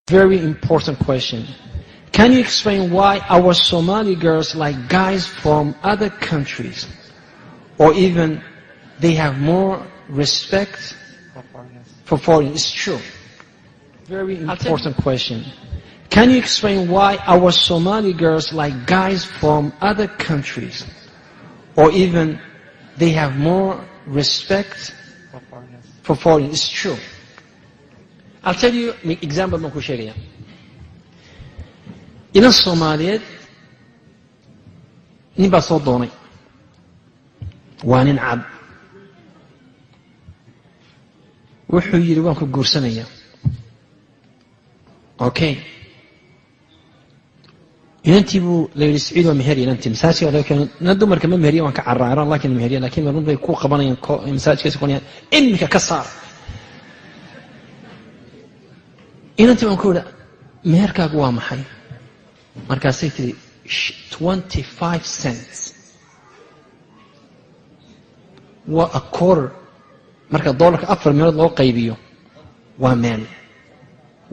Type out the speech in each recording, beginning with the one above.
Very important question. Can you explain why our Somali girls like guys from other countries, or even they have more respect for foreigners? It's true. Very important question. Can you explain why our Somali girls like guys from other countries, or even they have more respect for foreigners? It's true. I'll tell you example baan ku sheegaya. Inan Soomaaliyeed nin baa soo doonay, waa nin cad. Wuxuu yidhi, "Waan ku guursanayaa." Okay, inantii buu la yidhi, "Saciid waa meheri inantii." Masaajidka laga keeno na dumarka ma meheriya, waan ka caraaran, laakiin meheriya, laakiin run bay ku qabanayaan, masaajidkaasi konayaan imika ka saar inantii. Baan ku idhi, "Meherkaagu waa maxay?" Markaasay tiri, "25 cents." Waa a quarter. Marka dollarka afar meelood loo qaybiyo waa meel,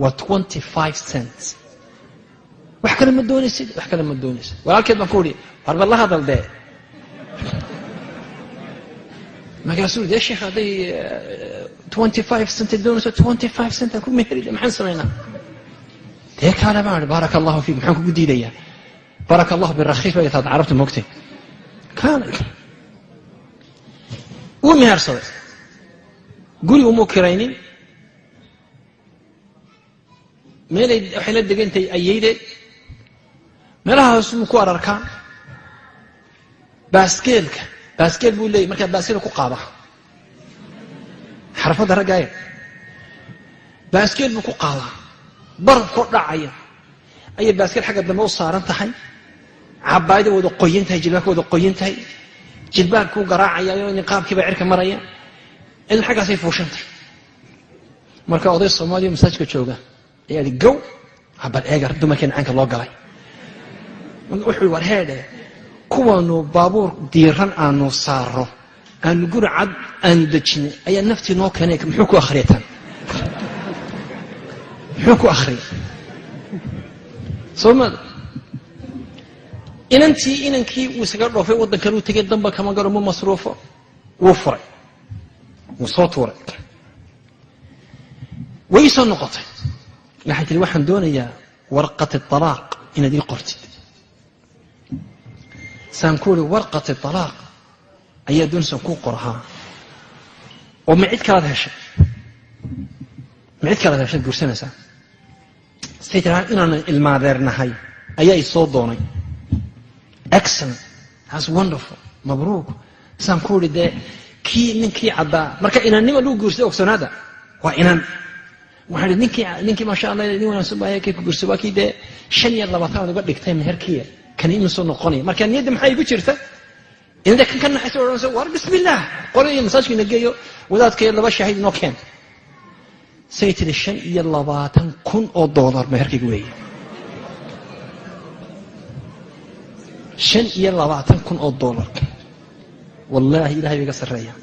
waa 25 cents. Wax kale ma doonaysid, wax kale ma doonaysid. Walaalkeed baan ku idhi, "Warba la hadal dee." Markaasuu, "Dee sheekh, hadday 25 cent doonayso, 25 cent aan ku meheri, maxaan samaynaa?" Dee kaale baan idhi, "Baaraka allahu fiik, maxaan kugu diidayaa? Baaraka allahu birakhiis bay taad carabta moogtay." Kaale, wuu mehersaday, guri umuu kiraynin, meelay waxay la degantahay ayeydeed, meelahaasuu ku ararkaa. Baaskeelka, baaskeel buu leeyay, markaa baaskeel ku qaada xarfadda raggaaya, baaskeel buu ku qaadaa. Barafkoo dhacaya ayay baaskeel xagga dambe u saaran tahay, cabaayada wada qoyan tahay, jilbaabka wada qoyan tahay, jilbaabkuu garaacayayo, niqaabkiiba cirka maraya, idan xaggaasay fuushantahay. Marka oday Soomaaliya masaajidka jooga ayaa ihi, "Gow, habal eega dumarkeen caynka loo galay." Wuxuu, "War heedhe, kuwaanu baabuur diiran aanu saaro, aanu guri cad aanu dejinay ayaa naftii noo keenay. Muxuu ku akhriya tan? Muxuu ku akhriyay?" Soo ma inantii inankii wuu isaga dhoofay, waddan kale uu tegay, damba kama garo, mu masruufo, wuu furay, wuu soo tuuray. Way soo noqotay, waxay tihi, "Waxaan doonayaa warqati talaaq inaad ii qortid." Saan ku uri, "Warqati talaaq ayaa doonaysan kuu qorahaa? Oo ma cid kalaad heshay? Ma cid kalaad heshaad guursanaysaa?" Say tiraa, "Inaanan ilmaadeernahay ayaa i soo doonay." "Excellent, that's wonderful, mabruuk." Saan ku uri, "Dee kii ninkii caddaa marka inannima lagu guursaday, ogsoonaada waa inan." Waxaan ihi, Ninkii maasha Allah, nin wanaagsan baa kii ku guursaday, waa kii dee 25 aad uga dhigtay meherkiya, kani imisoo noqonaya?" Marka niyadda maxaa igu jirta? Inada kan ka naxaysa, odhanaysa, "War bismillah, qolay masaajka ina geeyo, wadaadkaiyo laba shaahid inoo keen." Say tiri, "$25,000 meherkayga weeye." $25,000, wallaahi ilahay ba iga sarreeya.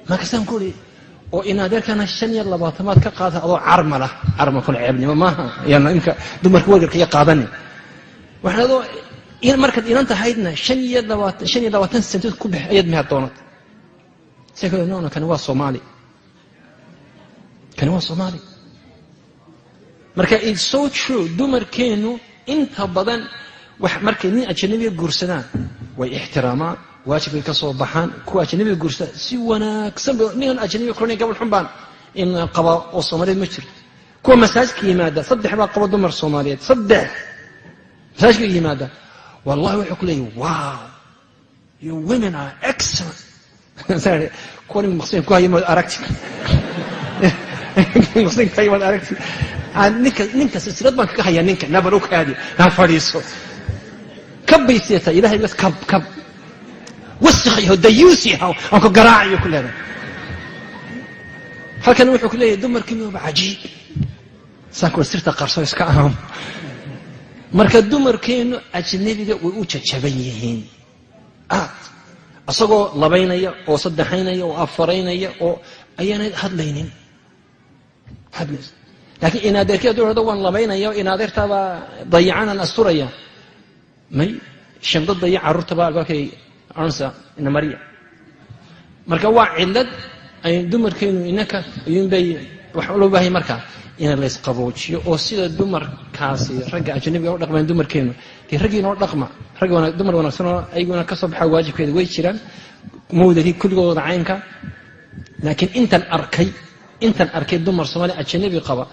Markaasaan ku uri, "Oo inadeerkana 25 maad ka qaada adoo carmala?" Carmalkuna ceebnimo maaha, yaana imka dumarka wergarka iyo qaadanin. Waxaan adoo markaad inan tahaydna 25, 25 sentood ku bix ayaad meher doonat. Say ku, "No, no, kani waa Soomaali, kani waa Soomaali." Marka it's so true, dumarkeennu inta badan wax markay nin ajanabiga guursadaan way ixtiraamaan, waajibkay ka soo baxaan. Kuwa ajanabiga guursadaan si wanaagsan ba ninkan ajanabiga koranaya, gabal xun baan in qaba oo Soomaaliyeed ma jirto. Kuwa masaajidka yimaada, saddex baa qaba dumar Soomaaliyeed, saddex masaajidka yimaada, wallahi wuxuu ku leeyahy, "Wow, your women are excellent." Kuwan maqsin ku haya maad aragti, maqsin ku haya maad aragti. Ninka silsilad baan kaga hayaa, ninka nabal u kaadi ha fadhiiso, kab bay siyataa, ilahay bas kab kab wasakh yaho, dayuusi yahow, aan ku garaacayo ku leedahay. Halkan wuxuu ku leeyahay, "Dumarkiinu waa cajiib." Saan kuwa sirta qarso iska aam. Marka dumarkeennu ajnabiga way u jajaban yihiin aad, isagoo labaynaya oo saddexaynaya oo afaraynaya oo ayaanay hadlaynin hadlaysa. Laakiin inaadeerkii hadduu hahdo waan labaynaya, inaadeertaabaa dayacanaan asturaya, may shandada iyo carruurtaba albaabkay odhanaysaa inamariya. Marka waa cillad ay dumarkeenu inanka ayuunbay waxa loo baahanya markaa in laysqaboojiyo, oo sida dumarkaasi ragga ajanabiga u dhaqmaan dumarkeenu dee raggiinoo dhaqma. Rag dumar wanaagsanoo ayaguna ka soo baxaa waajibkeeda way jiraan, mawdali kulligooda caynka. Laakiin intan arkay dumar Soomaaliya ajanabi qaba,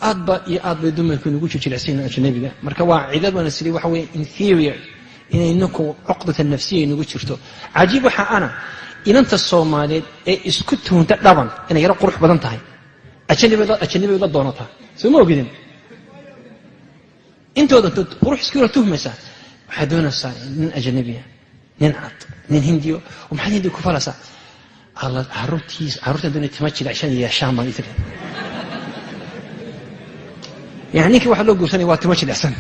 aad ba iyo aad bay dumarkeenu ugu jijilicsan ajanabiga. Marka waa cilad waana siri waxa weeye inferior inay ninku cuqdata nafsiya inugu jirto. Cajiib, waxa ana inanta Soomaaliyeed ee isku tuhunta dhaban inay yaro qurux badan tahay ajanabi la doonataa. Soo ma ogidin? Intooda qurux isku yaro tuhmaysaa, waxay doonaysaa nin ajanabiya, nin cad, nin Hindiyo. Oo maxaad Hindi ku falaysaa? Alla, caruurtiis, carruurtan doonay tima jilicsan yeeshaan baan itiri. Yani ninkii waxaa loo guursanaya waa timo jilicsan.